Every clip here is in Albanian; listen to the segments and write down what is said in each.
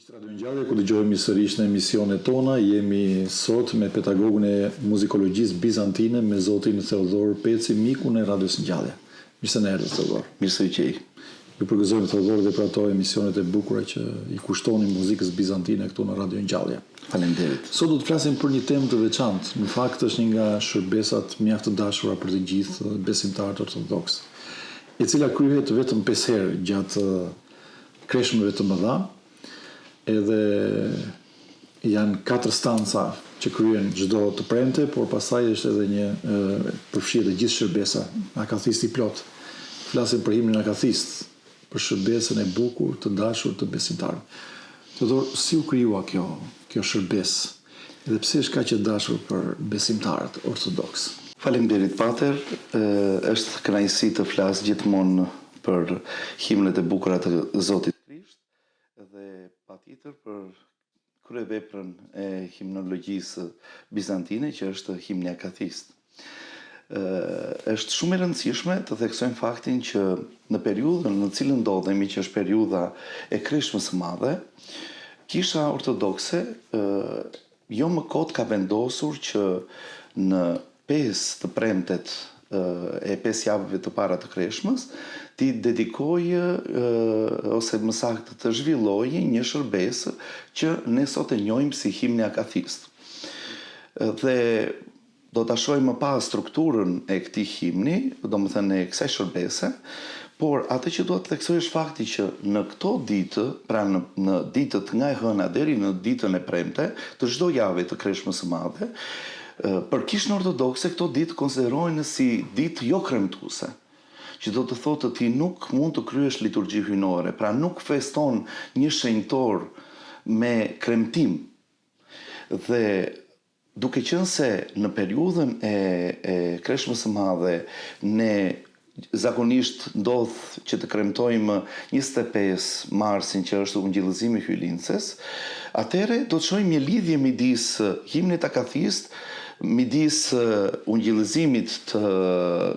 Miq të Radio Ngjallja, ku dëgjohemi sërish në emisionet tona, jemi sot me pedagogun e muzikologjisë bizantine, me zotin Theodhor Peci, mikun e Radios Ngjallja. Mirë se na erdhët Theodhor. Mirë se ju gjej. Ju përgëzojmë Theodhor dhe për ato emisionet e bukura që i kushtoni muzikës bizantine këtu në Radio Ngjallja. Faleminderit. Sot do të flasim për një temë të veçantë. Në fakt është një nga shërbesat mjaft të dashura për të gjithë besimtarët ortodoksë, e cila kryhet vetëm pesë herë gjatë Kreshmëve të Mëdha, edhe janë katër stanca që kryhen çdo të premte, por pastaj është edhe një përfshihet e gjithë shërbesa, akathist i plotë. Flasim për himnin akathist, për shërbesën e bukur, të dashur të besimtarëve. Teodor, si u krijua kjo kjo shërbesë dhe pse është kaq e dashur për besimtarët ortodoksë? Faleminderit Pater, është kënaqësi të flas gjithmonë për himnet e bukura të Zotit Krisht dhe patjetër për kryeveprën e himnologjisë bizantine që është himni akathist. Është shumë e rëndësishme të theksojmë faktin që në periudhën në cilën ndodhemi, që është periudha e Kreshmës së Madhe, Kisha Ortodokse jo më kot ka vendosur që në pesë të premtet e pesë javëve të para të Kreshmës, t'i dedikojë ose më saktë të zhvillojë një shërbesë që ne sot e njohim si himni akathist. Dhe Do ta shohim më pas strukturën e këtij himni, domethënë e kësaj shërbese, por atë që dua të theksoj është fakti që në këto ditë, pra në në ditët nga e hëna deri në ditën e premte të çdo jave të Kreshmës së Madhe, për Kishën Ortodokse këto ditë konsiderohen si ditë jo kremtuese, që do të thotë ti nuk mund të kryesh liturgji hyjnore, pra nuk feston një shenjtor me kremtim. Dhe Duke qenë se në periudhën e e Kreshmës së Madhe ne zakonisht ndodh që të kremtojmë 25 marsin që është ungjillëzimi i Hyjlindëses, atëherë do të shohim një lidhje midis himnit akathist, midis ungjillëzimit të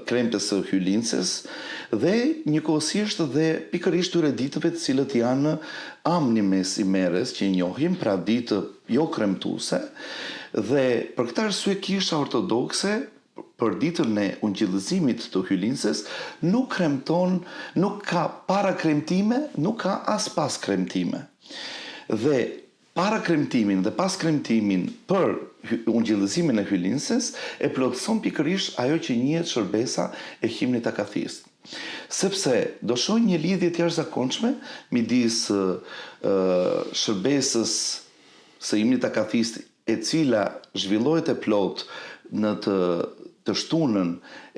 kremtes së Hyjlindëses dhe njëkohësisht dhe pikërisht këtyre ditëve të cilët janë amnimes imeres që i njohim, pra ditë jo kremtuese, dhe për këtë arsye Kisha Ortodokse për ditën e ungjillëzimit të Hyjlindëses nuk kremton, nuk ka para kremtime, nuk ka as pas kremtime. Dhe para kremtimin dhe pas kremtimin për ungjillëzimin e Hyjlindëses e plotëson pikërisht ajo që njihet shërbesa e himnit akathist. Sepse do shohim një lidhje të jashtëzakonshme midis shërbesës së himnit akathist e cila zhvillohet e plotë në të të shtunën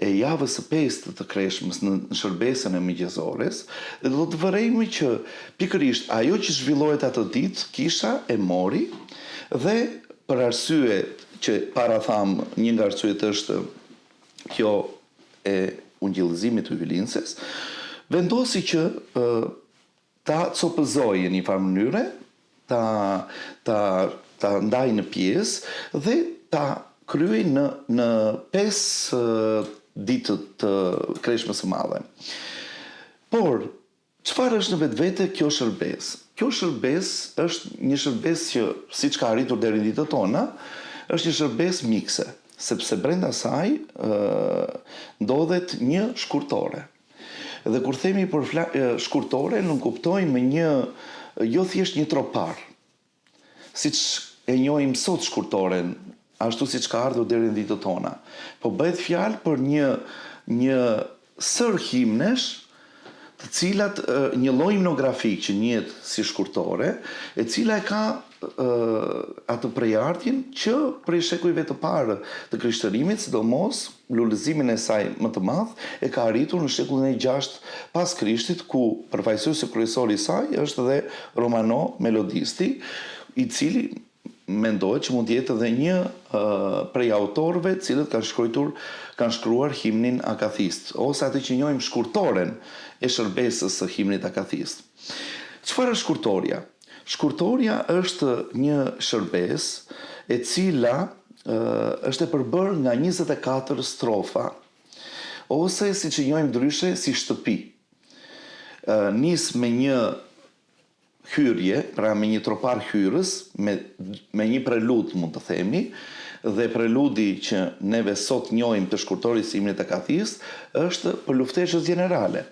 e javës së pestë të Kreshmës në shërbesën e mëngjezores dhe do të vërejmë që pikërisht ajo që zhvillohet atë ditë kisha e mori dhe për arsye që para thamë një nga arsyet është kjo e ungjillëzimit të Hyjlindëses, vendosi që ta copëzojë në një farë mënyre, ta ta ta ndajë në pjesë dhe ta kryejë në në pesë ditë të Kreshmës së Madhe. Por Çfarë është në vetvete kjo shërbesë? Kjo shërbesë është një shërbesë që, siç ka arritur deri në ditët tona, është një shërbesë mikse, sepse brenda saj ndodhet një shkurtore. Dhe kur themi për shkurtore, nënkuptojmë një jo thjesht një tropar, siç e njohim sot shkurtoren, ashtu siç ka ardhur deri në ditët tona. Po bëhet fjalë për një një sërë himnesh, të cilat një lloj himnografik që njihet si shkurtore, e cila e ka atë prejardhjen që prej shekujve të parë të krishtërimit, sidomos lulëzimin e saj më të madh e ka arritur në shekullin e gjashtë pas Krishtit, ku përfaqësuesi kryesor i saj është dhe Romano Melodisti, i cili mendohet që mund të jetë edhe një prej autorëve të cilët kanë shkruajtur kanë shkruar himnin akathist, ose atë që njohim shkurtoren e shërbesës së himnit akathist. Çfarë është shkurtorja? Shkurtorja është një shërbesë e cila është e përbërë nga 24 strofa ose siç e njohim ndryshe si shtëpi. Nis me një hyrje, pra me një tropar hyrës, me me një prelud mund të themi, dhe preludi që neve sot njohim të shkurtores së himnit akathist është për lufteshës gjenerale.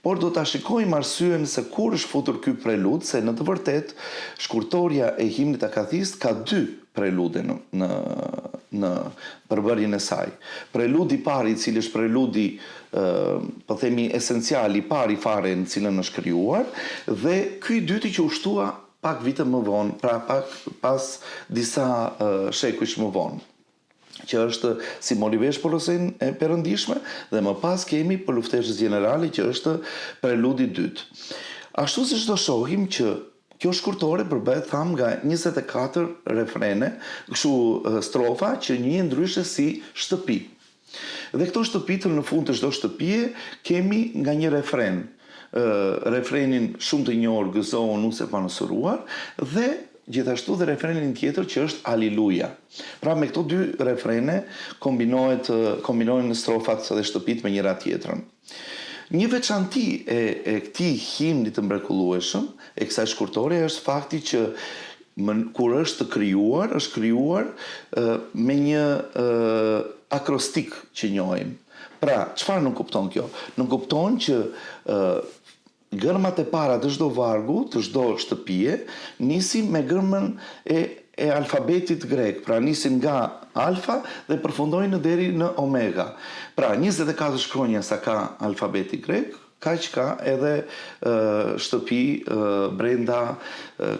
Por do ta shikojmë arsyen se kur është futur ky prelud, se në të vërtetë shkurtorja e himnit akathist ka dy prelude në në në përbërjen e saj. Preludi i parë i cili është preludi po themi esencial i pari fare në cilën është krijuar dhe ky i dyti që u shtua pak vite më vonë, pra pak pas disa shekujsh më vonë që është si mori vesh porosinë e perëndishme dhe më pas kemi për lufteshës gjenerale që është preludi i dytë. Ashtu siç do shohim që kjo shkurtore përbëhet thamë nga 24 refrene, kështu strofa që njihen ndryshe si shtëpi. Dhe këto shtëpitë në fund të çdo shtëpie kemi nga një refren, refrenin shumë të njohur Gëzohu nuse e panusuruar dhe gjithashtu dhe refrenin tjetër që është Aliluja. Pra me këto dy refrene kombinohet kombinohen strofat dhe shtëpitë me njëra tjetrën. Një veçanti e e këtij himni të mrekullueshëm, e kësaj shkurtore është fakti që Më kur është krijuar, është krijuar me një akrostik që njohim. Pra, çfarë nënkupton kjo? Nënkupton që gërmat e para të çdo vargu, të çdo shtëpie, nisin me gërmën e e alfabetit grek, pra nisin nga alfa dhe përfundojnë deri në omega. Pra, 24 shkronja sa ka alfabeti grek, Kaq ka edhe shtëpi brenda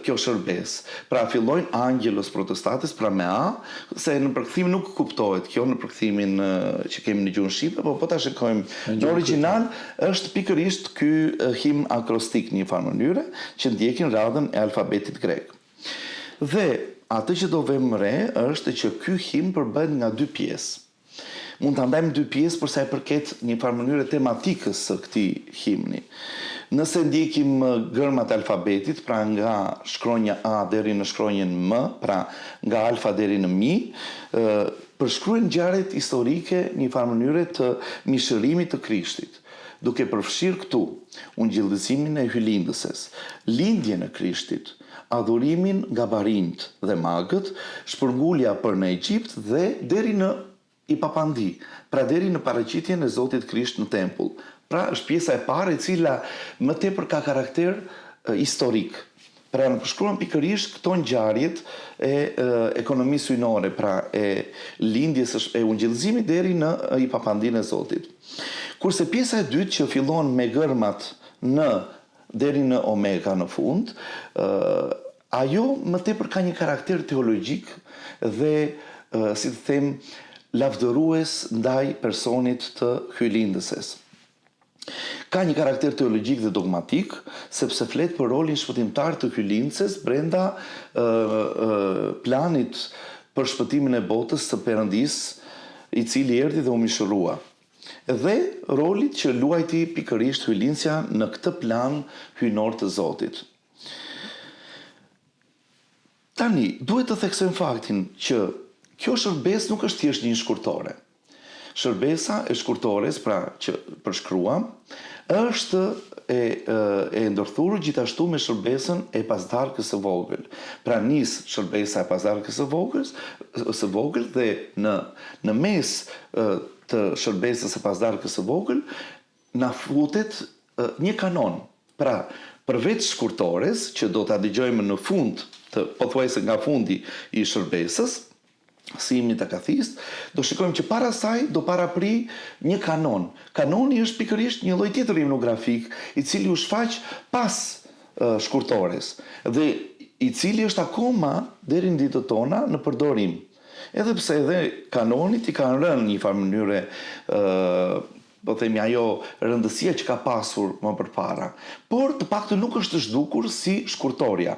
kjo shërbesë. Pra fillojnë Angelos Protostates, pra me A, se në përkthim nuk kuptohet kjo në përkthimin që kemi në gjuhën shqipe, po po ta shikojmë në origjinal është pikërisht ky himn akrostik në një farë mënyre që ndjekin radhën e alfabetit grek. Dhe atë që do vëmë re është që ky himn përbëhet nga dy pjesë. Mund ta ndajmë në dy pjesë për sa i përket një farë mënyre tematikës së këtij himni. Nëse ndjekim gërmat e alfabetit, pra nga shkronja A deri në shkronjën M, pra nga alfa deri në mi, përshkruajnë ngjarjet historike një farë mënyre të mishërimit të Krishtit, duke përfshirë këtu ungjillëzimin e Hyjlindëses, lindjen e Krishtit, adhurimin nga barinjtë dhe magët, shpërngulja për në Egjipt dhe deri në Ipapandi, pra deri në paraqitjen e Zotit Krisht në tempull. Pra është pjesa e parë e cila më tepër ka karakter historik. Pra na përshkruan pikërisht këto ngjarjet e ekonomisë hyjnore, pra e lindjes e ungjillëzimit deri në Ipapandinë e Zotit. Kurse pjesa e dytë që fillon me gërmat në deri në omega në fund, ajo më tepër ka një karakter teologjik dhe, si të them, lavdërues ndaj personit të Hyjlindëses. Ka një karakter teologjik dhe dogmatik, sepse flet për rolin shpëtimtar të Hyjlindëses brenda planit për shpëtimin e botës së Perëndisë, i cili erdhi dhe u mishërua. Dhe rolit që luajti pikërisht Hyjlindësja në këtë plan hyjnor të Zotit. Tani, duhet të theksojmë faktin që kjo shërbesë nuk është thjesht një shkurtore. Shërbesa e shkurtores, pra që përshkruam, është e e ndërthurur gjithashtu me shërbesën e pasdarkës së vogël. Pra nis shërbesa e pasdarkës së vogël, së vogël dhe në në mes të shërbesës së pasdarkës së vogël na futet një kanon. Pra, përveç shkurtores, që do ta dëgjojmë në fund të pothuajse nga fundi i shërbesës, së himnit akathist, do shikojmë që para saj do paraprijë një kanon. Kanoni është pikërisht një lloj tjetër himnografik, i cili u shfaq pas shkurtores dhe i cili është akoma deri në ditët tona në përdorim. Edhe pse edhe kanonit i kanë rënë një farë mënyre po themi ajo rëndësia që ka pasur më përpara, por të paktën nuk është zhdukur si shkurtorja.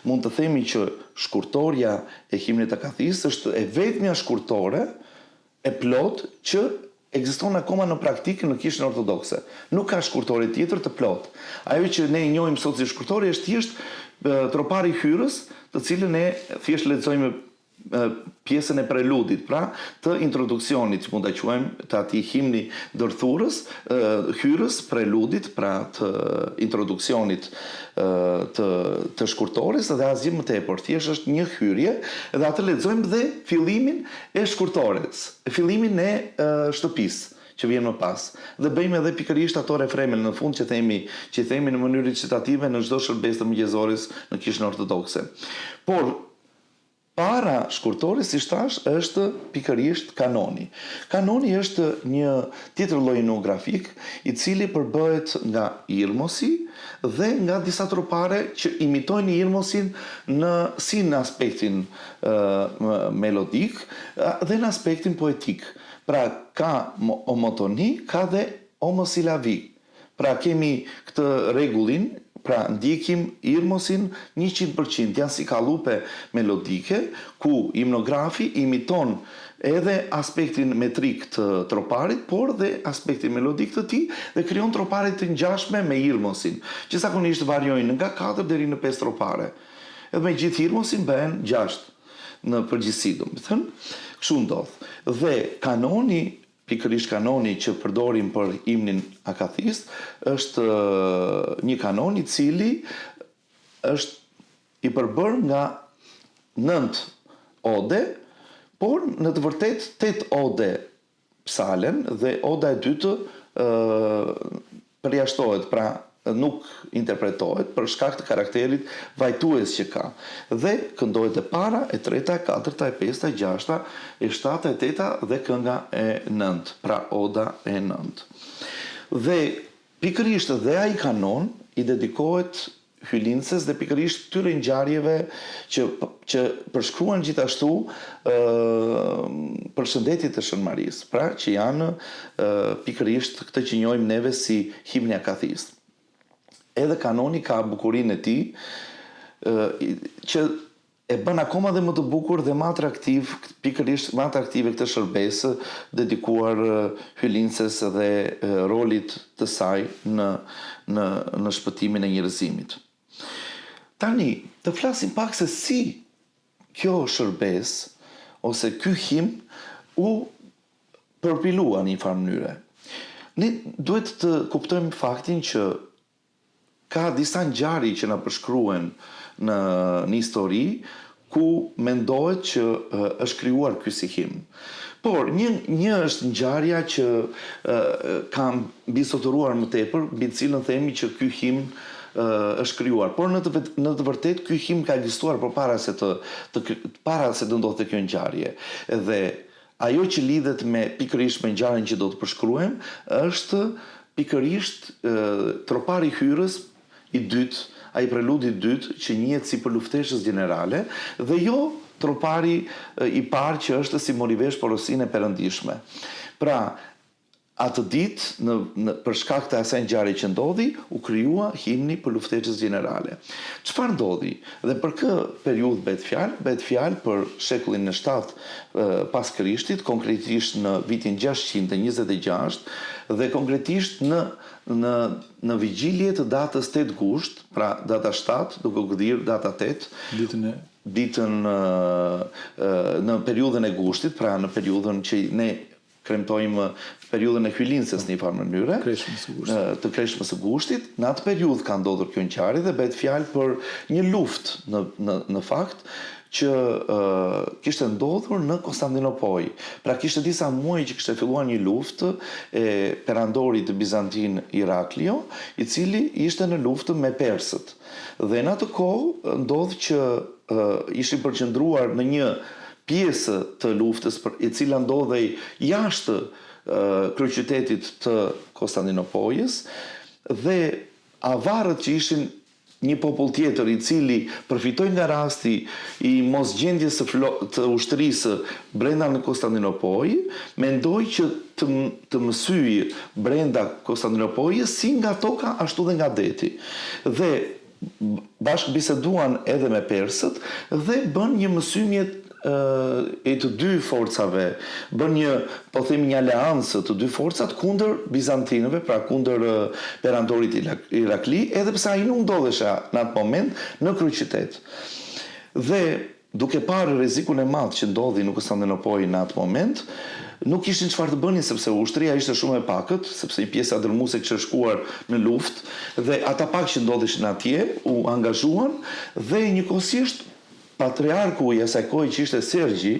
Mund të themi që shkurtorja e himnit akathist është e vetmja shkurtore e plotë që ekziston akoma në praktikë në Kishën Ortodokse. Nuk ka shkurtore tjetër të plotë. Ajo që ne e njohim sot si shkurtore është thjesht tropari hyrës, të cilën ne thjesht lexojmë. pjesën e preludit, pra të introduksionit, që mund ta quajmë të atij himni ndërthurës, hyrës, preludit, pra të introduksionit të të shkurtores dhe asgjë më tepër. Thjesht është një hyrje dhe atë lexojmë dhe fillimin e shkurtores, fillimin e shtëpisë që vjen më pas. Dhe bëjmë edhe pikërisht ato refreme në fund që themi, që i themi në mënyrë recitative në çdo shërbesë të mëngjezores në Kishën Ortodokse. Por Para shkurtores, siç thashë, është pikërisht kanoni. Kanoni është një tjetër lloj himnografik, i cili përbëhet nga irmosi dhe nga disa tropare që imitojnë irmosin në si në aspektin melodik dhe në aspektin poetik. Pra ka omotoni, ka dhe omosilavi. Pra kemi këtë rregullin, pra ndjekim irmosin 100%, janë si kallupe melodike, ku himnografi imiton edhe aspektin metrik të troparit, por dhe aspektin melodik të tij dhe krijon tropare të ngjashme me irmosin, që zakonisht variojnë nga katër deri në pesë tropare. Edhe me gjithë irmosin bëhen gjashtë në përgjithësi, domethënë, kështu ndodh. Dhe kanoni Pikërisht kanoni që përdorim për himnin akathist është një kanon i cili është i përbërë nga nëntë ode, por në të vërtetë tetë ode psalen dhe oda e dytë përjashtohet, pra nuk interpretohet për shkak të karakterit vajtues që ka. Dhe këndohet e para, e treta, e katërta, e pesta, e gjashta, e shtata, e teta dhe kënga e nëntë, pra oda e nëntë. Dhe pikërisht dhe ai kanon i dedikohet Hyjlindëses dhe pikërisht këtyre ngjarjeve që që përshkruan gjithashtu përshëndetjet e Shën Marisë, pra që janë pikërisht këtë që njohim neve si himni akathist. Edhe kanoni ka bukurinë e tij që e bën akoma dhe më të bukur dhe më atraktiv, pikërisht më atraktive këtë shërbesë dedikuar Hyjlindëses dhe rolit të saj në në në shpëtimin e njerëzimit. Tani, të flasim pak se si kjo shërbesë ose ky himn u përpilua në një farë mënyre. Ne duhet të kuptojmë faktin që Ka disa ngjarje që na përshkruhen në në histori ku mendohet që është krijuar ky si himn. Por një një është ngjarja që ka mbizotëruar më tepër, mbi të cilën themi që ky himn është krijuar. Por në të në të vërtetë ky himn ka ekzistuar përpara se të të para se të ndodhte kjo ngjarje. Dhe Ajo që lidhet me pikërisht me ngjarjen që do të përshkruajmë është pikërisht tropari hyrës i dytë, ai preludi i dytë që njihet si Përlufteshës gjenerale dhe jo tropari i parë që është si Mori vesh porosinë e perëndishme. Pra, Atë ditë, në, në, për shkak të asaj ngjarje që ndodhi, u krijua himni Përlufteshës gjenerale. Çfarë ndodhi? Dhe për kë periudhë bëhet fjalë? Bëhet fjalë për shekullin e shtatë pas Krishtit, konkretisht në vitin 626 dhe konkretisht në në në vigjilje të datës 8 gusht, pra data 7, duke u gdhirë data 8, ditën e ditën në periudhën e gushtit, pra në periudhën që ne kremtojmë periudhën e Hyjlindëses në një farë mënyre, të kreshmës së gushtit, në atë periudhë ka ndodhur kjo ngjarje dhe bëhet fjalë për një luftë në në në fakt që uh, kishte ndodhur në Konstantinopojë. Pra kishte disa muaj që kishte filluar një luftë e perandorit bizantin Iraklio, i cili ishte në luftë me persët. Dhe në atë kohë ndodh që ishin përqendruar në një pjesë të luftës e cila ndodhej jashtë kryeqytetit të Konstantinopojës dhe avarët që ishin një popull tjetër i cili përfitoi nga rasti i mosgjendjes së flo të ushtrisë brenda në Konstantinopojë, mendoi që të të mësyjë brenda Konstantinopojës si nga toka ashtu dhe nga deti. Dhe bashkëbiseduan edhe me persët dhe bënë një mësymje e të dy forcave, bënë një, po themi një aleancë të dy forcat kundër bizantinëve, pra kundër perandorit Irakli, edhe pse ai nuk ndodhesha në atë moment në kryeqytet. Dhe. Duke parë rrezikun e madh që ndodhi në Kostandinopojë në atë moment, nuk kishin çfarë të bënin sepse ushtria ishte shumë e pakët, sepse një pjesa dërrmuese kishte shkuar në luftë dhe ata pak që ndodheshin atje u angazhuan dhe njëkohësisht patriarku i asaj kohe që ishte Sergji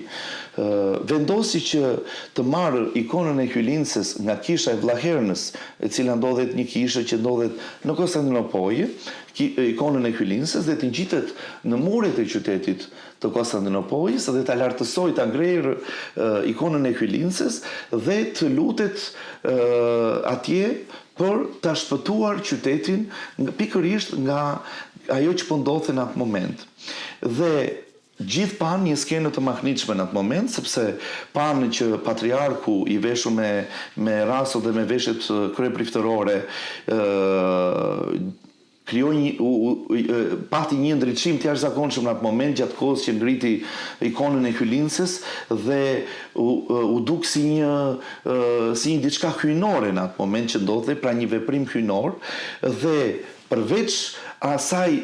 vendosi që të marrë ikonën e Hyjlindëses nga kisha e Vllahernës, e cila ndodhet një kishë që ndodhet në Kostandinopojë, ikonën e Hyjlindëses dhe të ngjitet në muret e qytetit të Kostandinopojës dhe ta lartësojë, ta ngrejë ikonën e Hyjlindëses dhe të lutet atje për ta shpëtuar qytetin pikërisht nga ajo që po ndodhte në atë moment. Dhe Gjithë panë një skenë të mahnitshme në atë moment, sepse panë që patriarku i veshur me me raso dhe me veshjet kryepriftërore krijoi një u, u, pati një ndriçim të jashtëzakonshëm në atë moment gjatë kohës që ngriti ikonën e Hyjlindëses dhe u, u duk si një si një diçka hyjnore në atë moment që ndodhte, pra një veprim hyjnor dhe Përveç asaj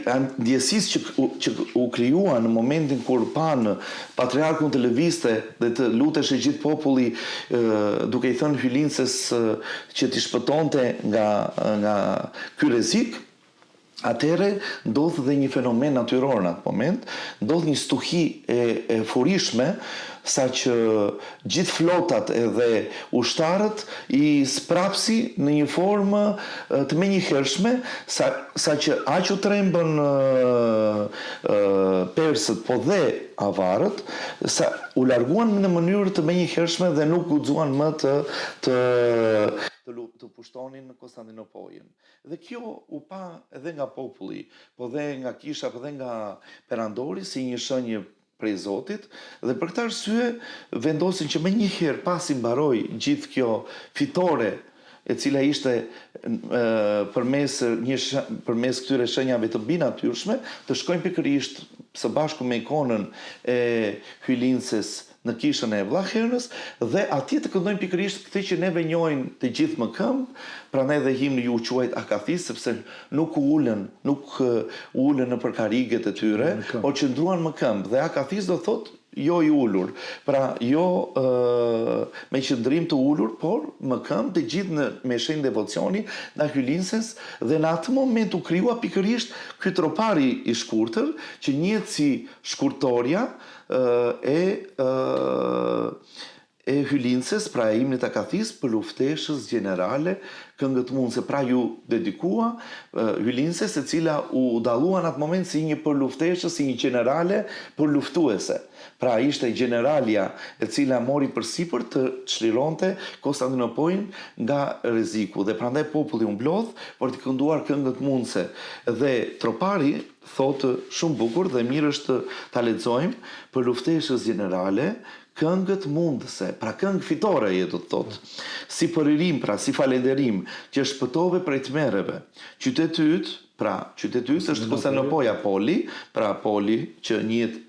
ndjesisë që që u krijua në momentin kur panë patriarkun të lëvizte dhe të luteshe gjithë populli duke i thënë Hyjlindëses që t'i shpëtonte nga nga ky rrezik, atëherë ndodh dhe një fenomen natyror në atë moment, ndodh një stuhi e e furishme saqë gjithë flotat edhe ushtarët i sprapsi në një formë të menjëhershme, sa saqë aq u trembën persët po dhe avarët, sa u larguan në mënyrë të menjëhershme dhe nuk guxuan më të të të pushtonin Kostandinopojën. Dhe kjo u pa edhe nga populli, po dhe nga kisha, po dhe nga perandori si një shenjë prej Zotit dhe për këtë arsye vendosin që menjëherë pasi mbaroi gjithë kjo fitore e cila ishte përmes një përmes këtyre shenjave të mbinatyrshme të shkojnë pikërisht së bashku me ikonën e Hyjlindëses në kishën e Vllahernës dhe atje të këndojnë pikërisht këtë që neve njohim të gjithë më këmbë, prandaj dhe himni u quajt Akathist sepse nuk u ulën, nuk u ulën nëpër karriget e tyre, por qëndruan më këmbë dhe Akathist do thotë jo i ulur, pra jo me qëndrim të ulur, por më këmbë të gjithë në me shenjë devocioni ndaj Hyjlindëses dhe në atë moment u krijua pikërisht ky tropari i shkurtër që njihet si shkurtorja e e Hyjlindëses, pra e himnit Akathist për lufteshës gjenerale këngët mundëse, pra iu dedikua Hyjlindëses e cila u dallua në atë moment si një përlufteshës, si një gjenerale përluftuese. Pra ishte gjeneralja e cila mori përsipër të çlironte Kostandinopojën nga rreziku dhe prandaj populli u mblodh për të kënduar këngët mundëse dhe tropari Thotë shumë bukur dhe mirë është ta lexojmë, për lufteshës gjenerale, këngët mundëse, pra këngë fitoreje do të thotë, si përurim, pra si falenderim, që shpëtove prej tmerreve. Qyteti yt, pra qyteti yt është Konstantinopoja, Poli, pra Poli që njihet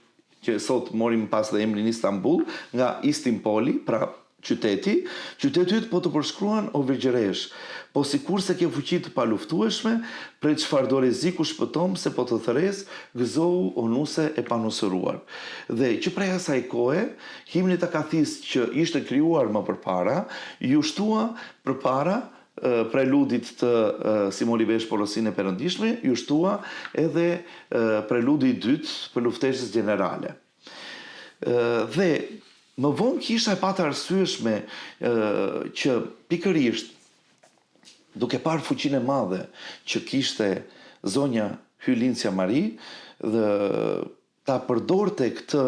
që sot mori më pas dhe emrin Istanbul, nga Istimpoli, pra qyteti, qyteti yt po të përshkruan o virgjëreshë, po sikurse ke fuqi të paluftueshme, prej çfarëdo rreziku shpëton se po të thërres, gëzohu o nuse e panusëruar. Dhe që prej asaj kohe, himnit akathist që ishte krijuar më përpara, iu shtua përpara preludit të Si mori vesh porosinë e perëndishme, iu shtua edhe preludi i dytë për lufteshës gjenerale. Dhe më vonë kisha e pa të arsyeshme që pikërisht duke parë fuqinë e madhe që kishte zonja Hyjlindësja Mari dhe ta përdorte këtë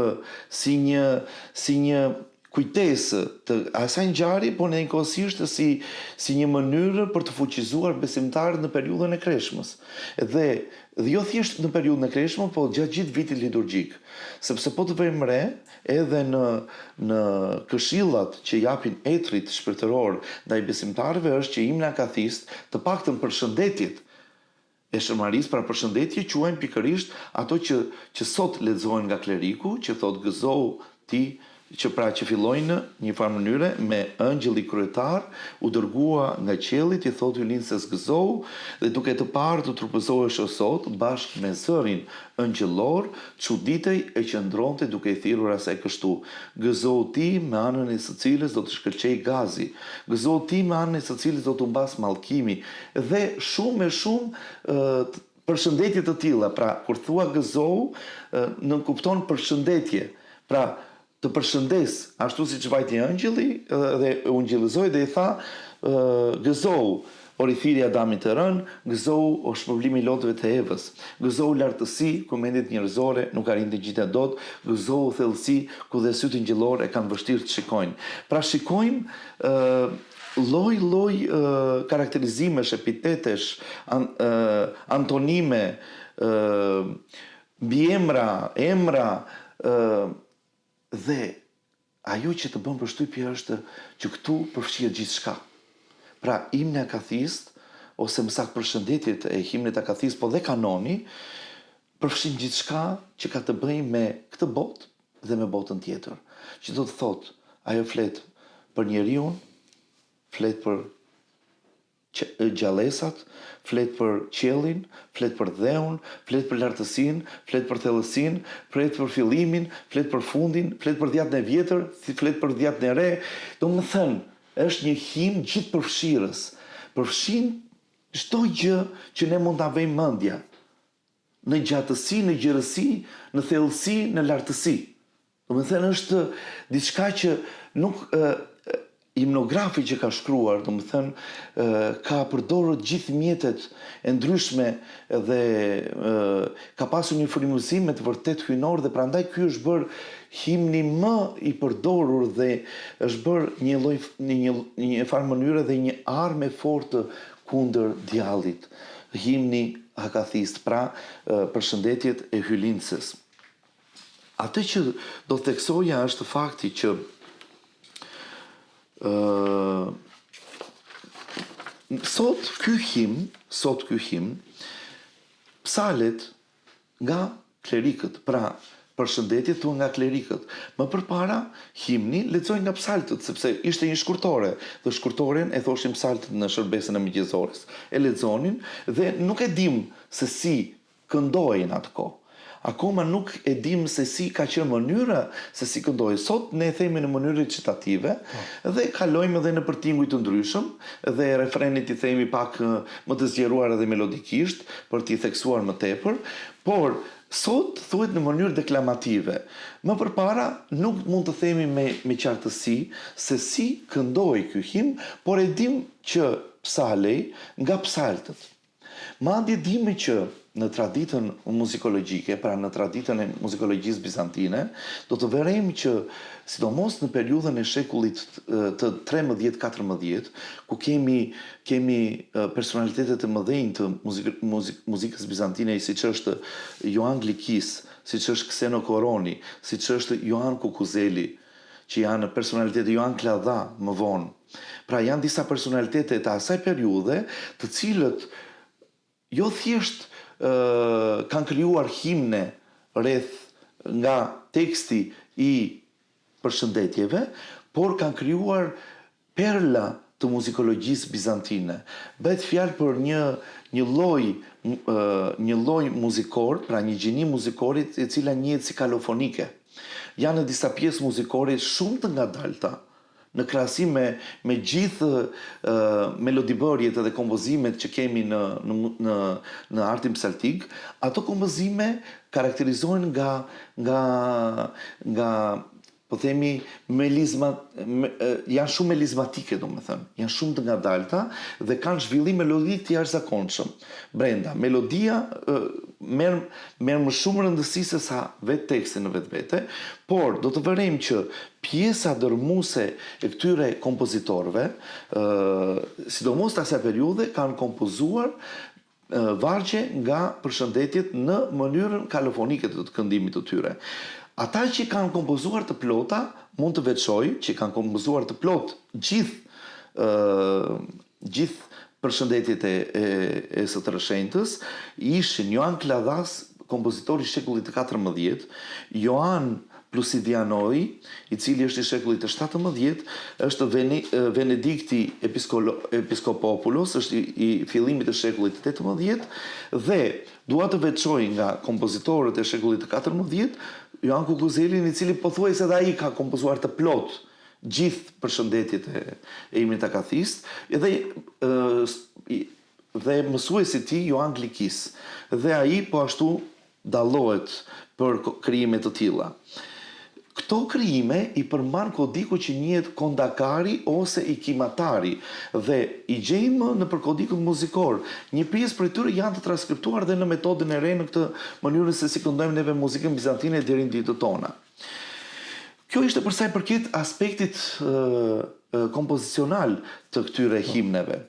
si një si një kujtesë të asaj ngjarje, por njëkohësisht si si një mënyrë për të fuqizuar besimtarët në periudhën e Kreshmës. Dhe dhe jo thjesht në periudhën e Kreshmës, por gjatë gjithë vitit liturgjik. Sepse po të vëmë re, edhe në në këshillat që japin etërit shpirtërorë ndaj besimtarëve është që himnin akathist, të paktën përshëndetjet e Shën Marisë, pra përshëndetje quajnë pikërisht ato që që sot lexohen nga kleriku, që thotë gëzohu ti. Që pra që fillojnë në një farë mënyre me Ëngjëlli kryetar u dërgua nga qielli t'i thotë Hyjlindëses gëzohu dhe duke të parë të trupëzohesh o Zot bashkë me zërin ëngjëllor çuditej e qëndronte duke i thirrur asaj kështu gëzohu ti me anën e së cilës do të shkëlqejë gazi gëzohu ti me anën e së cilës do të humbasë mallkimi dhe shumë e shumë përshëndetje të tilla, pra kur thua gëzohu, nënkupton përshëndetje. Pra, të përshëndes, ashtu siç vajti ëngjëlli dhe e ungjillëzoi dhe i tha, gëzohu, o rithirrje e Adamit të rënë, gëzohu, o shpërblimi i lotëve të Evës, gëzohu lartësi, ku mendjet njerëzore nuk arrijnë të ngjiten dot, gëzohu thellësi, ku dhe sytë ëngjëllorë e kanë vështirë të shikojnë. Pra shikojmë lloj lloj karakterizimesh, epitetesh, antonime, mbiemra, emra dhe ajo që të bën përshtypje është që këtu përfshihet gjithçka. Pra himni akathist ose më saktë përshëndetjet e himnit akathist, po dhe kanoni përfshin gjithçka që ka të bëjë me këtë botë dhe me botën tjetër. Që do të thotë, ajo flet për njeriun, flet për gjallesat, flet për qiellin, flet për dheun, flet për lartësinë, flet për thellësinë, flet për fillimin, flet për fundin, flet për dhjatën e vjetër, flet për dhjatën e re. Domethënë, është një himn gjithëpërfshirës. Përfshin çdo gjë që ne mund ta vejmë mendja. Në gjatësi, në gjerësi, në thellësi, në lartësi. Domethënë është diçka që nuk himnografi që ka shkruar, domethënë ka përdorur gjithë mjetet e ndryshme dhe ka pasur një frymëzim me të vërtetë hyjnor dhe prandaj ky është bërë himni më i përdorur dhe është bërë një lloj në një një farë mënyre dhe një armë e fortë kundër djallit. Himni akathist, pra përshëndetjet e Hyjlindëses. Atë që do të theksoja është fakti që ë sot ky himn, sot ky himn psalet nga klerikët, pra përshëndetjet thuhen nga klerikët. Më përpara himni lexohej nga psaltët, sepse ishte një shkurtore, dhe shkurtoren e thoshin psaltët në shërbesën e mëngjezores. E lexonin dhe nuk e dimë se si këndohej në atë kohë. Akoma nuk e dimë se si ka qenë mënyra se si këndohej. Sot ne e themi në mënyrë recitative po. dhe kalojmë edhe nëpër tinguj të ndryshëm dhe refrenit i themi pak më të zgjeruar edhe melodikisht për t'i theksuar më tepër, por sot thuhet në mënyrë deklamative. Më përpara nuk mund të themi me me qartësi se si këndohej ky himn, por e dimë që psalej nga psaltët. Madje dimë që në traditën muzikologjike, pra në traditën e muzikologjisë bizantine, do të vërejmë që sidomos në periudhën e shekullit të 13 14, ku kemi kemi personalitete të mëdhenj të muzik, muzik, muzikës bizantine, siç është Joan Glikis, siç është Kseno Koroni, siç është Joan Kukuzeli, që janë personalitete Joan Kladha më vonë. Pra janë disa personalitete të asaj periudhe, të cilët jo thjesht kanë krijuar himne rreth nga teksti i përshëndetjeve, por kanë krijuar perla të muzikologjisë bizantine. Bëhet fjalë për një një lloj një lloj muzikor, pra një gjini muzikore e cila njihet si kalofonike. Janë disa pjesë muzikore shumë të ngadalta, në krahasim me me gjithë melodibërjet edhe kompozimet që kemi në në në në artin psaltik, ato kompozime karakterizohen nga nga nga po themi melizma me, janë shumë melizmatike domethënë, janë shumë të ngadalta dhe kanë zhvillim melodik të jashtëzakonshëm. Brenda melodia merr merr më shumë rëndësi se sa vetë teksti në vetvete, por do të vërejmë që pjesa dërrmuese e këtyre kompozitorëve, sidomos të asaj periudhe, kanë kompozuar vargje nga përshëndetjet në mënyrën kalofonike të këndimit të tyre. Ata që kanë kompozuar të plota, mund të veçoj, që kanë kompozuar të plotë gjithë gjithë përshëndetjet e e e së Trëshenjtës, ishin Joan Kladhas, kompozitor i shekullit të 14, Joan Plusidianoi, i cili është i shekullit të 17, është Venedikti Episkopopulos, është i, i fillimit të shekullit të 18 dhe dua të veçoj nga kompozitorët e shekullit të 14, Joan Kukuzelin, i cili pothuajse edhe ai ka kompozuar të plotë gjithë përshëndetjet e, e himnit akathist, edhe dhe mësuesi i tij Joan Glikis. Dhe ai po ashtu dallohet për krijime të tilla. Këto krijime i përmban kodiku që njihet Kondakari ose i Kimatari dhe i gjejmë nëpër kodikët muzikorë. Një pjesë prej tyre janë të transkriptuar dhe në metodën e re në këtë mënyrën se si këndojmë neve muzikën bizantine deri në ditët tona. Kjo ishte për sa i përket aspektit kompozicional të këtyre himneve.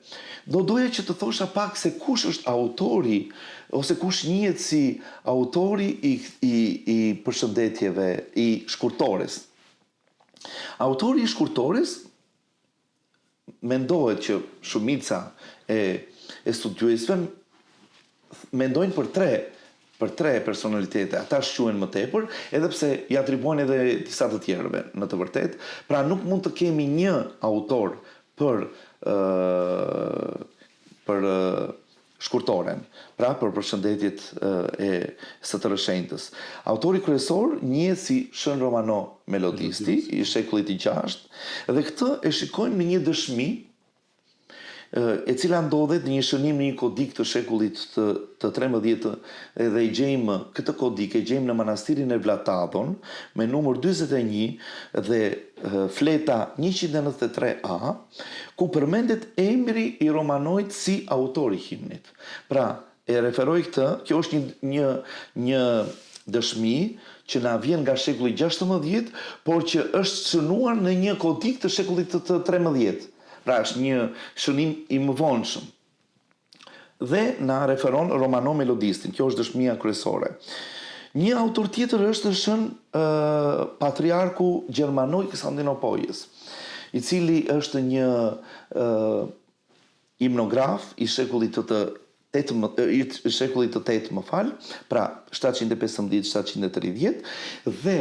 Do doja që të thosha pak se kush është autori ose kush njihet si autori i i i përshëndetjeve, i shkurtores. Autori i shkurtores mendohet që shumica e e studiuesve mendojnë për tre për tre personalitete, ata shquhen më tepër, edhe pse i atribuohen edhe disa të tjerëve në të vërtetë. Pra nuk mund të kemi një autor për ë për shkurtoren, pra për përshëndetjet e së Tërëshenjtës. Autori kryesor njihet si Shën Romano Melodisti i shekullit të gjashtë dhe këtë e shikojmë në një dëshmi e cila ndodhet në një shënim në një kodik të shekullit të të 13 dhe e gjejmë këtë kodik e gjejmë në manastirin e Vlatadon me numër 41 dhe fleta 193a ku përmendet emri i Romanoit si autor i himnit. Pra, e referoj këtë, kjo është një një një dëshmi që na vjen nga shekulli 16, por që është shënuar në një kodik të shekullit të, të 13. Pra është një shënim i mëvonshëm. Dhe na referon Romano Melodistin, kjo është dëshmia kryesore. Një autor tjetër është shën patriarku Gjermano i Konstantinopojës, i cili është një ë himnograf i shekullit të të tetë i shekullit të tetë, më fal, pra 715-730 dhe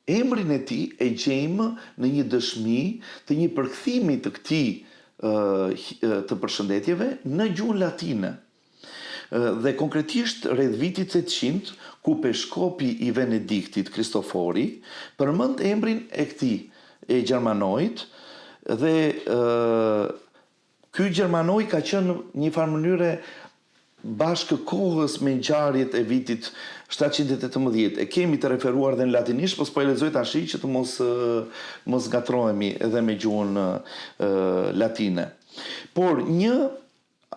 Emrin e tij e gjejmë në një dëshmi të një përkthimi të këtij të përshëndetjeve në gjuhën latine. Dhe konkretisht rreth vitit 800, ku peshkopi i Venediktit, Kristofori, përmend emrin e këtij e Gjermanoit dhe Ky Gjermanoi ka qenë në një farë mënyre bashkëkohës me ngjarjet e vitit 718. E kemi të referuar dhe në latinisht, po s'po e lexoj tashi që të mos mos ngatërrohemi edhe me gjuhën latine. Por një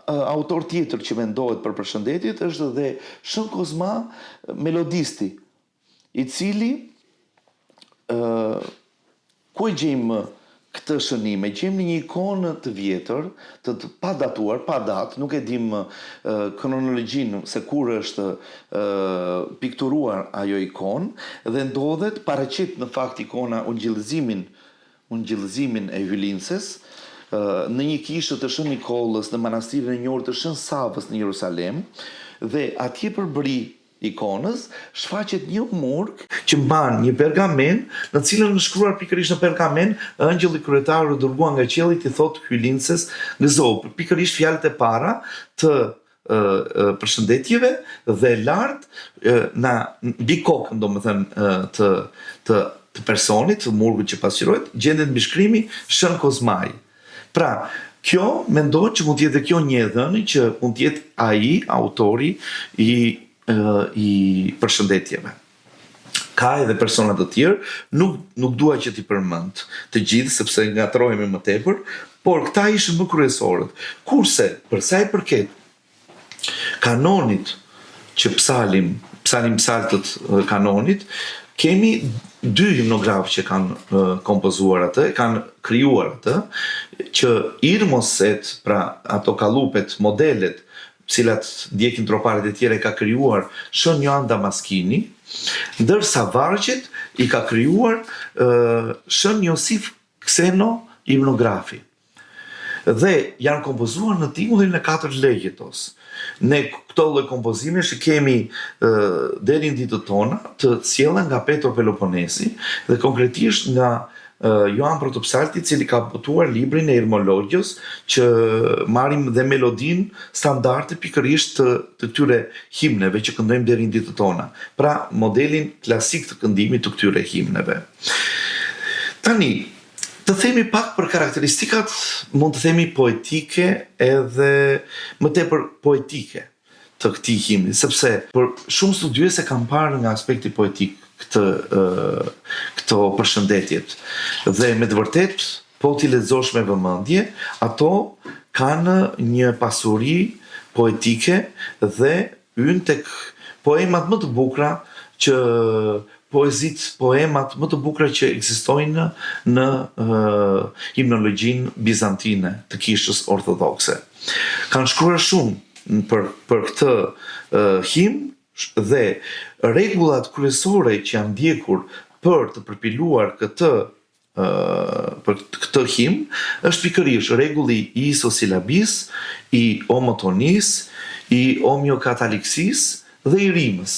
autor tjetër që mendohet për përshëndetjet është dhe Shën Kozma Melodisti, i cili ë ku e gjejmë këtë shënim? E gjejmë në një ikonë të vjetër, të, të pa datuar, pa datë, nuk e dimë kronologjinë se kur është ë pikturuar ajo ikonë dhe ndodhet paraqet në fakt ikona ungjillëzimin ungjillëzimin e Hylinses në një kishë të Shën Nikollës në manastirin e njohur të Shën Savës në Jerusalem dhe atje përbri ikonës, shfaqet një murg që mban një pergamenë, në të cilën është shkruar pikërisht në pergamenë, Engjëlli kryetar u dërgua nga qielli t'i thotë Hylinses, gëzohu, pikërisht fjalët e para të përshëndetjeve dhe lart na mbi kokën, domethënë të të të personit, të murgut që pasqyrohet, gjendet mbishkrimi Shën Kozmai. Pra, kjo mendohet që mund të jetë dhe kjo një e dhënë që mund të jetë ai autori i i përshëndetjeve. Ka edhe persona të tjerë, nuk nuk dua që t'i përmend të gjithë sepse ngatërrohemi më tepër, por këta ishin më kryesorët. Kurse për sa i përket kanonit që psalim, psalim psaltët kanonit, kemi dy himnografë që kanë kompozuar atë, kanë krijuar atë, që irmoset, pra ato kallupet, modelet, cilat ndjekin troparet e tjera i ka krijuar Shën Joan Damaskini, ndërsa vargjet i ka krijuar Shën Josif Kseno himnografi. Dhe janë kompozuar në tingullin e katërt legjetos. Ne këto lloj kompozimesh i kemi deri në ditët tona të sjella nga Petro Peloponesi dhe konkretisht nga Joan Protopsalti, i cili ka botuar librin e Irmologios, që marrim dhe melodinë standarde pikërisht të, të këtyre himneve që këndojmë deri në ditët tona. Pra, modelin klasik të këndimit të këtyre himneve. Tani, të themi pak për karakteristikat, mund të themi poetike edhe më tepër poetike të këtij himni, sepse për shumë studiues e kanë parë nga aspekti poetik këtë këto përshëndetjet. Dhe me të vërtetë, po t'i lexosh me vëmendje, ato kanë një pasuri poetike dhe hyjnë tek poemat më të bukura që poezitë, poemat më të bukura që ekzistojnë në himnologjinë bizantine të kishës ortodokse. Kanë shkruar shumë për për këtë himn dhe rregullat kryesore që janë ndjekur për të përpiluar këtë për këtë himn është pikërisht rregulli i isosilabisë, i omotonisë, i omiokataliksisë dhe i rimës.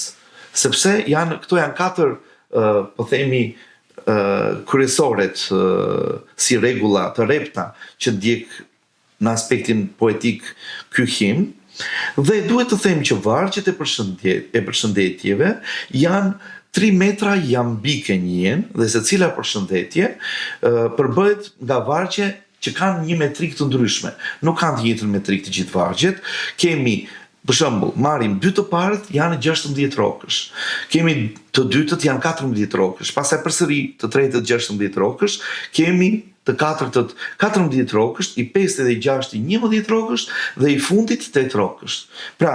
Sepse janë këto janë katër po themi kryesoret si rregulla të rrepta që ndjek në aspektin poetik ky himn dhe duhet të them që vargjet e përshëndje, e përshëndetjeve janë tri metra jambike njihen dhe secila përshëndetje përbëhet nga vargje që kanë një metrikë të ndryshme. Nuk kanë të njëjtën metrikë të gjithë vargjet. Kemi Për shembull, marrim dy të parët janë 16 rrokësh. Kemi të dytët janë 14 rrokësh, pastaj përsëri të tretët 16 rrokësh, kemi të katërtët 14 rrokësh, i pesti dhe i gjashti 11 rrokësh dhe i fundit 8 rrokësh. Pra,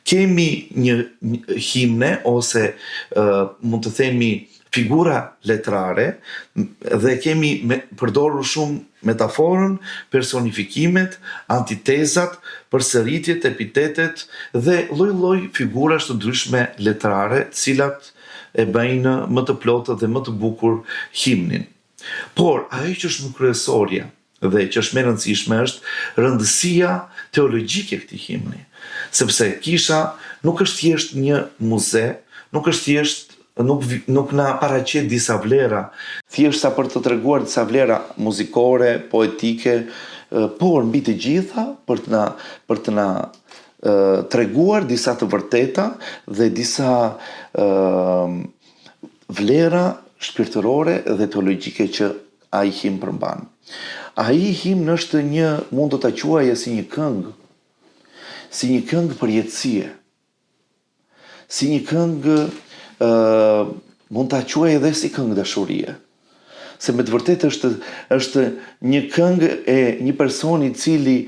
kemi një, një himne ose uh, mund të themi figura letrare dhe kemi me, përdorur shumë metaforën, personifikimet, antitezat, përsëritjet, epitetet dhe lloj-lloj figurash të ndryshme letrare, të cilat e bëjnë më të plotë dhe më të bukur himnin. Por, ajo që është më kryesorja dhe që është më e rëndësishme është rëndësia teologjike e këtij himni, sepse kisha nuk është thjesht një muze, nuk është thjesht nuk nuk na paraqet disa vlera, thjesht sa për të treguar disa vlera muzikore, poetike, por mbi të gjitha për të na për të na treguar disa të vërteta dhe disa vlera shpirtërore dhe teologjike që ai himn përmban. Ai himn është një, mund të ta quaje si një këngë, si një këngë përjetësie, si një këngë, ë mund ta quaje edhe si këngë dashurie. Se me të vërtetë është është një këngë e një personi i cili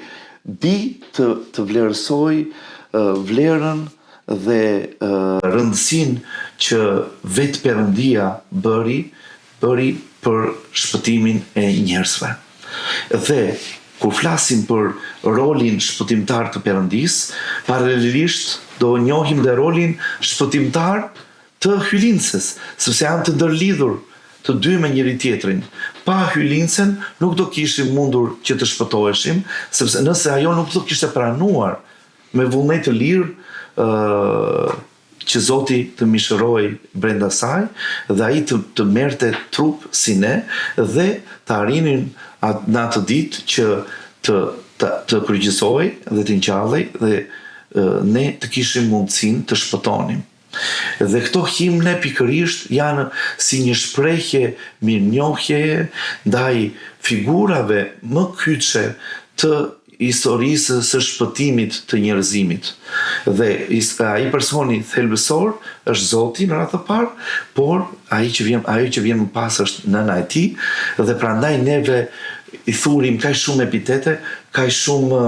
di të të vlerësojë vlerën dhe rëndësinë që vetë Perëndia bëri bëri për shpëtimin e njerëzve. Dhe kur flasim për rolin shpëtimtar të Perëndisë, paralelisht do njohim dhe rolin shpëtimtar të Hyjlindëses, sepse janë të ndërlidhur të dy me njëri-tjetrin. Pa Hyjlindësen nuk do kishim mundur që të shpëtoheshim, sepse nëse ajo nuk do kishte pranuar me vullnet të lirë që Zoti të mishërohej brenda saj dhe ai të të merrte trup si ne dhe të arrinin at, në atë ditë që të të, të kryqëzohej dhe të ngjallej dhe ne të kishim mundësinë të shpëtonim. Dhe këto himne pikërisht janë si një shprehje mirënjohjeje ndaj figurave më kyçe të historisë së shpëtimit të njerëzimit. Dhe ai personi thelbësor është Zoti në radhë të parë, por ai që vjen, ajo që vjen më pas është nëna e tij dhe prandaj neve i thurim kaq shumë epitete, kaq shumë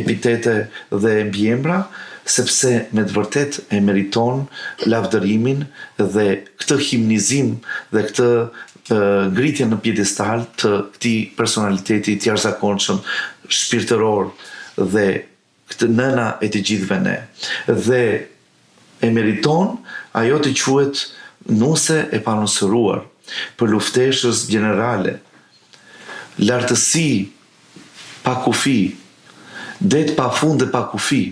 epitete dhe mbiemra, sepse me të vërtetë e meriton lavdërimin dhe këtë himnizim dhe këtë ngritje në piedestal të këtij personaliteti të jashtëzakonshëm shpirtëror dhe këtë nëna e të gjithëve ne. Dhe e meriton ajo të quhet nuse e panusëruar, përlufteshës gjenerale, lartësi pa kufi, det pa fund e pa kufi.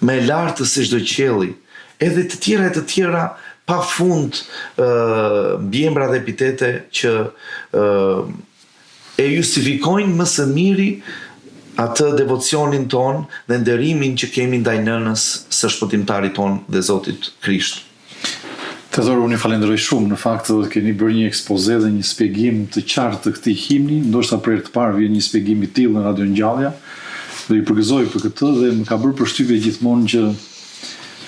më e lartë se çdo qielli, edhe të tjera e të tjera pa fund mbiemra dhe epitete që e justifikojnë më së miri atë devocionin tonë dhe nderimin që kemi ndaj Nënës së Shpëtimtarit tonë dhe Zotit Krisht. Teodor, unë ju falenderoj shumë, në fakt keni bërë një ekspoze dhe një spjegim të qartë të këtij himni, ndoshta për herë të parë vjen një spjegim i tillë në Radio Ngjallja dhe ju përgëzoj për këtë dhe më ka bërë përshtypje gjithmonë që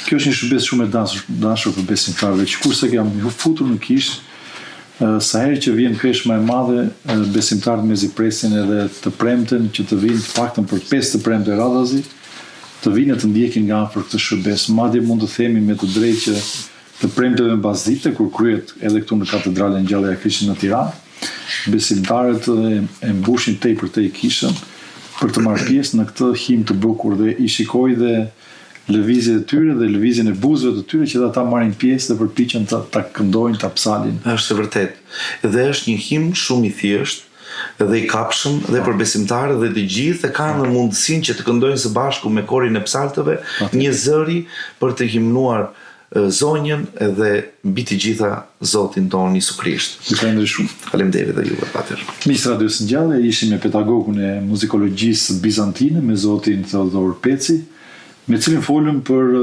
kjo është një shërbesë shumë e dashur, dashur për besimtarët që kurse jam futur në kishë, sa herë që vjen kreshma e madhe, besimtarët mezi presin edhe të premten që të vijnë të paktën për pesë të premte radhazi, të vijnë e të ndjekin nga afër këtë shërbesë. Madje mund të themi me të drejtë që të premteve mbasdite, kur kryhet edhe këtu në Katedralen Ngjallja e Krishtit në Tiranë, besimtarët e mbushin tej për tej kishën për të marrë pjesë në këtë himn të bukur dhe i shikoj dhe lëvizjet e tyre dhe lëvizjen e buzëve të tyre që dhe ata marrin pjesë dhe përpiqen ta ta këndojnë, ta psalin. Është e vërtetë. Dhe është një himn shumë i thjeshtë dhe i kapshëm dhe për besimtarët dhe të gjithë e kanë mundësinë që të këndojnë së bashku me korin e psaltëve një zëri për të himnuar Zonjën dhe mbi të gjitha Zotin tonë Jisu Krisht. Ju falenderoj shumë. Faleminderit dhe juve patër. Miq të Radios Ngjallja, ishim me pedagogun e muzikologjisë bizantine, me zotin Theodor Peci, me të cilin folëm për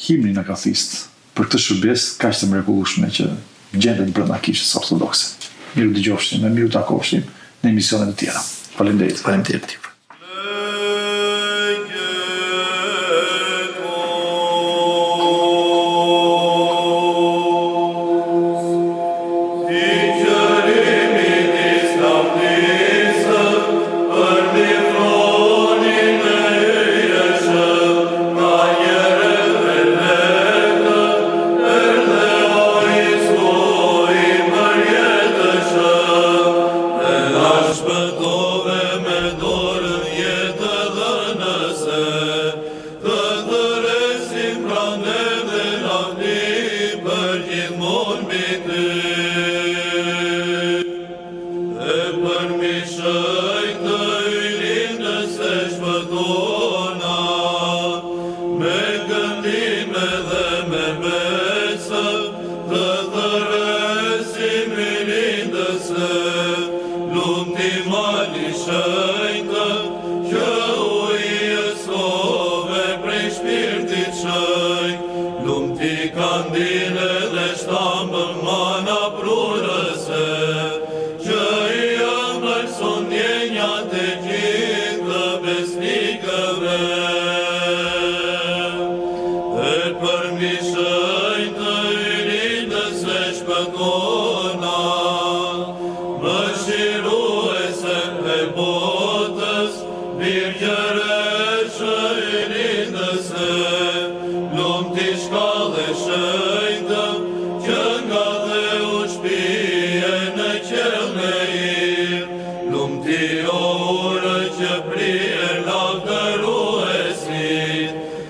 himnin akathist, për këtë shërbesë kaq të mrekullueshme që gjendet brenda Kishës Ortodokse. Mirudëgjofshim e mirutakofshim në emisione të tjera. Faleminderit. Faleminderit juve.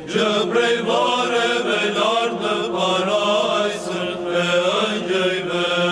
Që prej varreve lart në parajsën e ëngjëjve.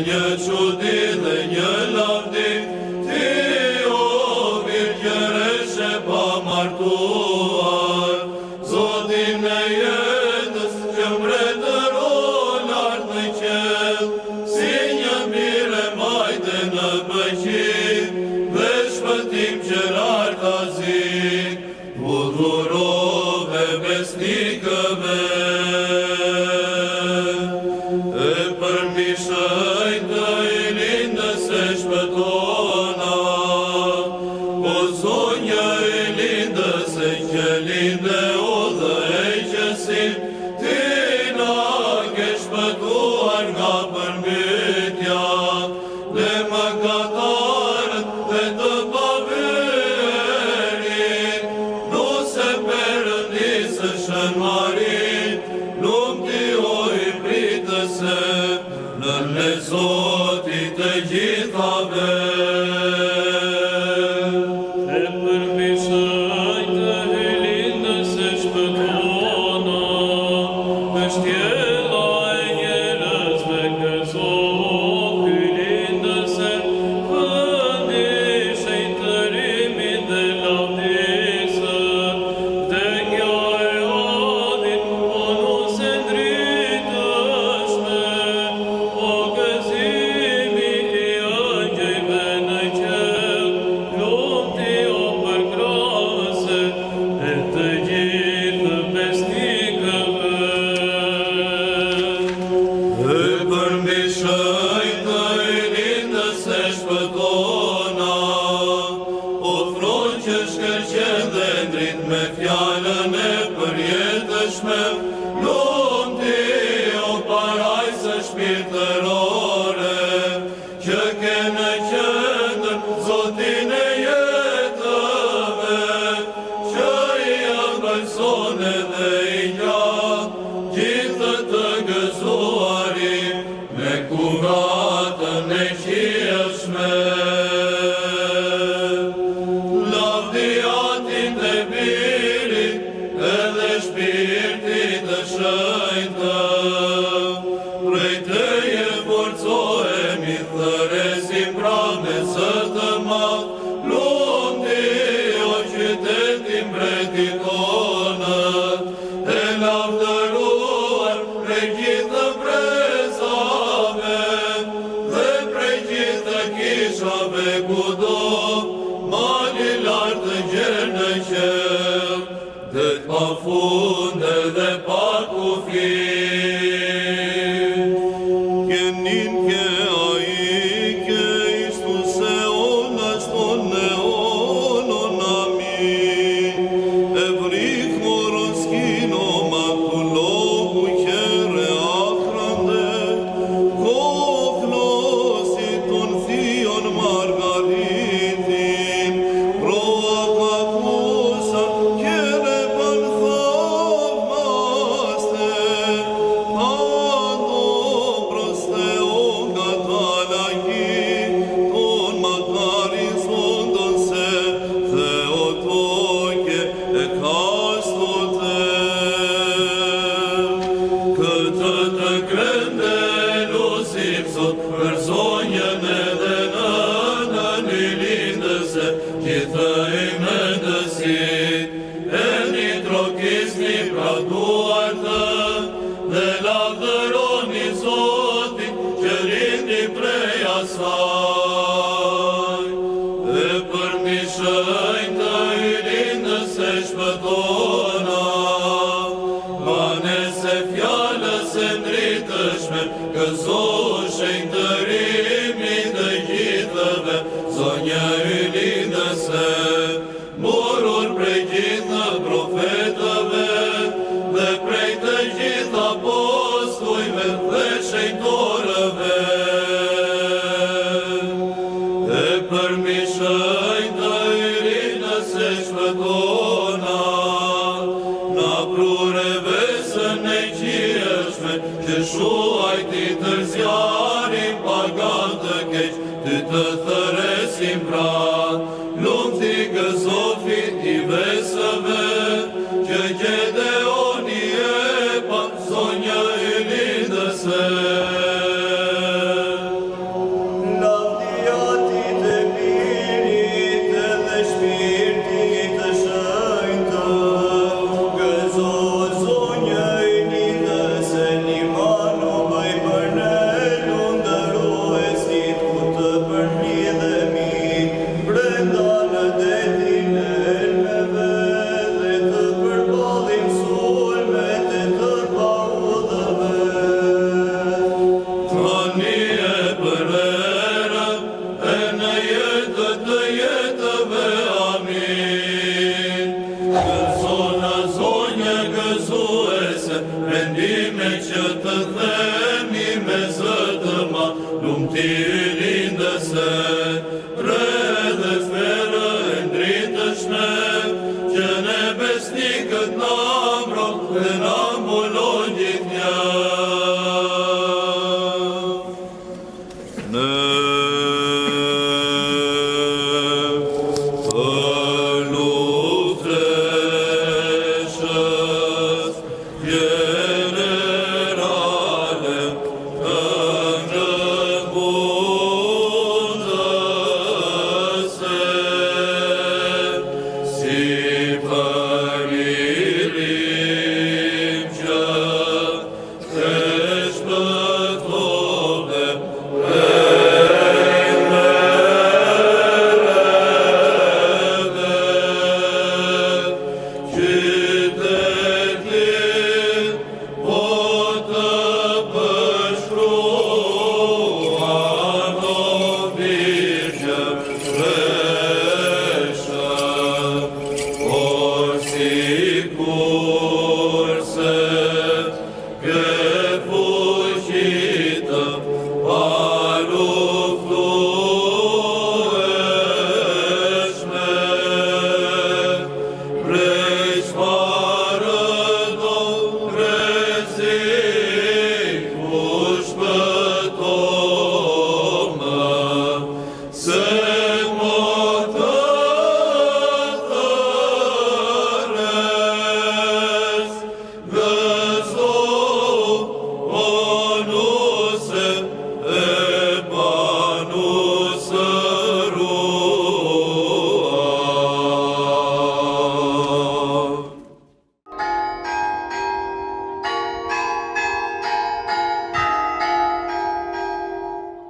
një çudi dhe një lavdi, ti o virgjëreshë e pamartuar, Zotin e jetës që mbretëron lart në qiell, si një bir e mbajte në pëlqim dhe shpëtim që lartazi u dhurove besnikëve. E përmbi shenjtë Ylindëse shpëtona, o zonjë Ylindëse që linde udhëheqësin, ti na ke shpëtuar nga përmbytja, ne mëkatarët dhe të pavyerit, nuse Perëndisë Shën Mari, lum ti o Yllpritëse, nënë e Zotit të gjithave. E përmbi shenjtë Ylindëse shpëtona, Kështjella e njerëzve gëzo, Hyjlindëse, vendi i shenjtërimit dhe lavdisë, vdekja e Adit, o nuse ndritëshme, o gëzimi i ëngjëjve në qiell, lum ti o përkrahëse e të gjithë besnikëve. E përmbi shenjtë Ylindëse shpëtona, o fron që shkëlqen dhe ndrit me fjalën e përjetëshme, lum ti o parajsë shpirtërore, që ke në qendër Zotin e jetëve, që i ëmbëlson edhe i ngjall, gjithë të gëzuarit me kuratën e qiellshme. Lavdi Atit dhe Birit edhe Shpirtit të Shenjtë, prej teje forcohemi thërresim pra me zë të madh, lum ti o qyteti mbretit tonë, e lavdëruar prej gjithë brezave dhe prej gjithë kishave kudo, mali lartë gjer në qiell, det pa fund edhe pa kufi. Και νυν και αεί και εις τους αιώνας των αιώνων αμήν. Ευρύχωρο σκήνωμα του λόγου χαίρε άχραντε, κόκλωση των θείων μαργαρίτην, προαγαθούσαν χαίρε πανθαύμαστε, πάντων προς Θεόν καταλλαγή, των μακαριζόντων σε Θεοτόκε εκάστοτε. Këtë të kremte lusim sot për zonjën edhe nënën Ylindëse, gjithë imendësit, eni trokisni pra duartë, dhe lavdëroni Zotin që lindi prej asaj. E përmbi shenjtë Ylindëse shpëtona, banesë e fjalës e ndritëshme, gëzo shenjtërimi të gjithëve, zonjë Ylindëse, mburrur prej gjithë profetëve, dhe prej të gjithë apostujve dhe shenjtorëve. E përmbi shenjtë Ylindëse shpëtona, na prure vesën e qiellshme, që shuajti tërë zjarrin pagan të keq, ty të thërresim pra. Lum ti gëzofi i vesëve, që Gjedeoni e pa, zonjë Ylindëse. Lum ti Lindëse, re dhe sferë e ndritëshme, që ne besnikët na mbron dhe na mbulon gjithnjë. Ne.